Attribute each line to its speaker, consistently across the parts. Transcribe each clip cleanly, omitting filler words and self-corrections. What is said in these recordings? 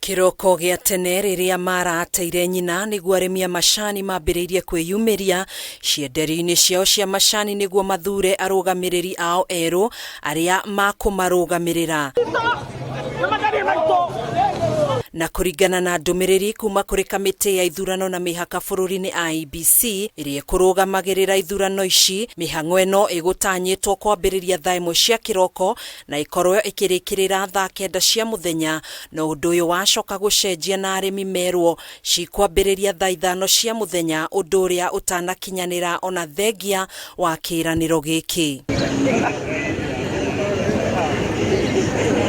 Speaker 1: Kĩroko gĩa tene rĩrĩa marateire nyina nĩguo arĩmi a macani mambĩrĩirie kwĩyumĩria cienderio-inĩ ciao cia macani nĩguo mathure arũgamĩrĩri ao erũ arĩa makũmarũgamĩrĩra. Na kũringana na ndũmĩrĩri kuma kũrĩ kamĩtĩ ya ithurano na mĩhaka bũrũri-inĩ IEBC ĩrĩa ĩkũrũgamagĩrĩra ithurano ici, mĩhang'o ĩno ĩgũtanyĩtwo kwambĩrĩria thaa 1 cia kĩroko na ĩkorwo ĩkĩrĩkĩrĩra thaa 9 cia mũthenya. No ũndũ ũyũ wacoka gũcenjia na arĩmi merwo cikwambĩrĩria thaa 5 cia mũthenya, ũndũ ũrĩa ũtanakinyanĩra ona thengia wa kĩĩranĩro gĩkĩ.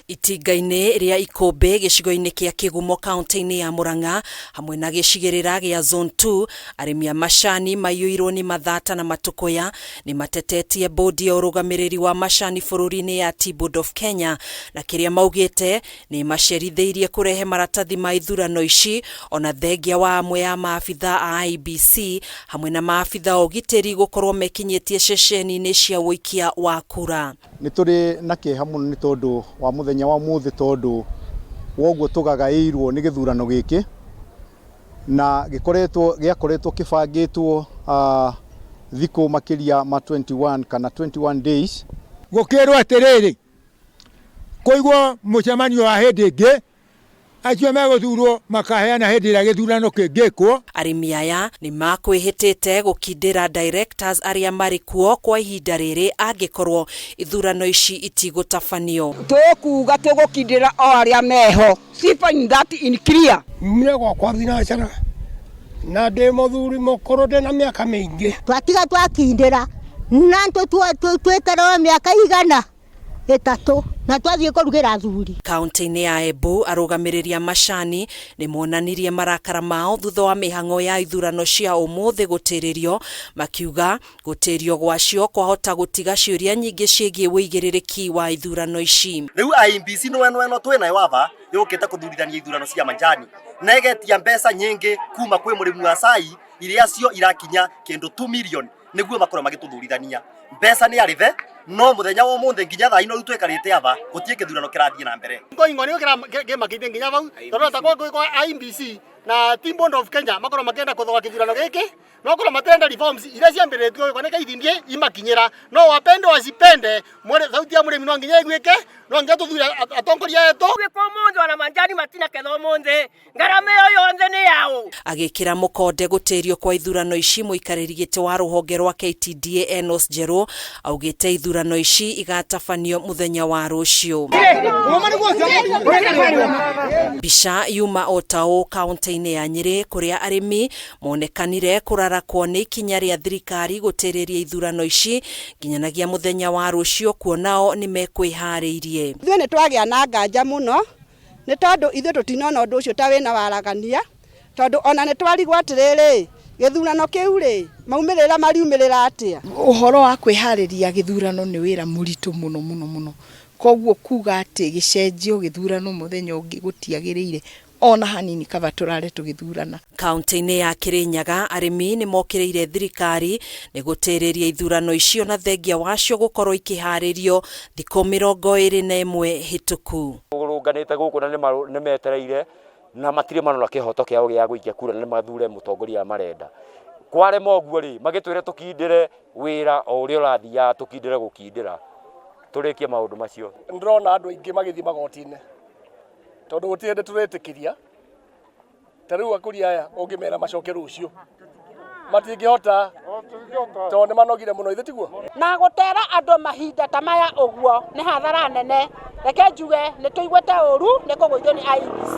Speaker 1: Itinga-inĩ rĩa Ikũmbĩ gĩcigo-inĩ kĩa Kĩgumo kaunti-inĩ ya Murang'a hamwe na gĩcigĩrĩra gĩa Zone 2, arĩmi a macani maiyũirwo nĩ mathata na matũkũya nĩ matetetie bodi ya ũrũgamĩrĩri wa macani bũrũri-inĩ ya Tea Board of Kenya, na kĩrĩa maugĩte nĩ macerithĩirie kũrehe maratathi ma ithurano ici ona thengia wa amwe a maabitha a IEBC hamwe na maabitha a ũgitĩri gũkorwo mekinyĩtie ceceni-inĩ cia ũikia wa kura.
Speaker 2: Nĩ tũrĩ na kĩeha mũno nĩ tondũ wa mũthenya wa ũmũthĩ, tondũ woguo tũgagaĩirwo nĩ gĩthurano gĩkĩ na gĩakoretwo kĩbangĩtwo thikũ makĩria ma 21 kana 21 days.
Speaker 3: Gũkĩrwo atĩrĩrĩ, kũigwo mũcemanio wa hĩndĩ ĩngĩ, acio megũthurwo makaheana hĩndĩ ĩrĩa gĩthurano kĩngĩkwo.
Speaker 1: Arĩmi aya nĩ makwĩhĩtĩte gũkindĩra directors arĩa marĩ kuo kwa ihinda rĩrĩ angĩkorwo ithurano ici itigũtabanio.
Speaker 4: Tũkuga tũgũkindĩra o arĩa meho. See find that in clear.
Speaker 3: Nyumire gwakwa thinacara na ndĩ mũthuri mũkũrũ, ndĩ na mĩaka mĩingĩ.
Speaker 5: Twatiga twakindĩra na twĩtererwo mĩaka 300 na twathiĩ kũrugĩra athuri.
Speaker 1: Kaunti-inĩ ya Embu, arũgamĩrĩri a macani nĩ monanirie marakara mao thutha wa mĩhang'o ya ithurano cia ũmũthĩ gũtĩrĩrio, makiuga gũtĩrio gwacio kwahota gũtiga ciũria nyingĩ ciĩgiĩ ũigĩrĩrĩki wa ithurano ici.
Speaker 6: Rĩu IEBC nĩ weno ĩno twĩ nayo aba yũkĩte kũthurithania ithurano cia majani na ĩgetia mbeca nyingĩ kuma kwĩ mũrĩmi wa cai iria cio irakinya kĩndũ 2 million nĩguo makorwo magĩtũthurithania. Mbeca nĩ arĩthe, no mũthenya wa ũmũthĩ nginya thaa ino rĩu twĩkarĩte aba gũtirĩ kĩthurano kĩrathiĩ na mbere.
Speaker 7: Ngoingo nĩyo kĩmakĩte nginya vau tondũ ta kwa IEBC na Tea Board of Kenya makorwo makĩenda kũthoga kĩthurano gĩkĩ, no korwo matirenda reforms iria ciambĩrĩtio kwa nĩ kaithindie imakinyĩra, no wapende wasipende sauti ya mũrĩmi no nginya ĩiguĩke, no nginya tũthure atongoria etũ.
Speaker 8: Gwĩka ũmũthĩ ona manjani matina ketha ũmũthĩ, ngarama ĩyo yothe nĩ yaũ.
Speaker 1: Agĩkĩra mũkonde gũtĩrio kwa ithurano ici, mũikarĩri gĩtĩ wa rũhonge rwa KTDA Enos Njerũ augĩte ithurano ici igatabanio mũthenya wa rũciũ. Mbica yuma o ta ũũ kaunti-inĩ ya Nyĩrĩ kũrĩa arĩmi monekanire kũrarakwo nĩ ikinya rĩa thirikari gũtĩrĩria ithurano ici nginyanagia mũthenya wa rũciũ, kuonao nĩ mekwĩharĩirie.
Speaker 4: Ithuĩ nĩ twagĩa na nganja mũno nĩ tondũ ithuĩ tũtinona ũndũ ũcio ta wĩna waragania, tondũ ona nĩ twarigwo atĩrĩrĩ, gĩthurano kĩu rĩ, maumĩrĩra mariumĩrĩra atĩa?
Speaker 9: Ũhoro wa kwĩharĩria gĩthurano nĩ wĩra mũritũ mũno mũno mũno, koguo kuga atĩ gĩcenjio gĩthurano mũthenya ũngĩ gũtiagĩrĩire ona hanini, kaba tũrare tũgĩthurana.
Speaker 1: Kaunti-inĩ ya Kirinyaga arĩmi nĩ mokĩrĩire thirikari nĩ gũtĩrĩria ithurano icio na thengia wacio gũkorwo ikĩharĩrio thikũ 21 hĩtũku.
Speaker 10: Kũrũnganĩte gũkũ na nĩ metereire na matirĩ marona kĩhoto kĩao gĩa gũikia kura na nĩ mathure mũtongoria marenda. Kwarema ũguo rĩ, magĩtwĩre tũkindĩre wĩra o ũrĩa ũrathiaga, tũkindĩre gũkindĩra tũrĩkie maũndũ macio.
Speaker 7: Ndĩrona andũ aingĩ magĩthiĩ magoti-inĩ tondũ gũtirĩ hĩndĩ tũretĩkĩria. Ta rĩu akũria aya ũngĩmera macoke rũciũ matingĩhota tondũ nĩ manogire mũno, ithe tiguo?
Speaker 11: Na gũtera andũ mahinda ta maya ũguo nĩ hathara nene. Reke njuge nĩ tũiguĩte ũru nĩ kũgũithio nĩ IEBC.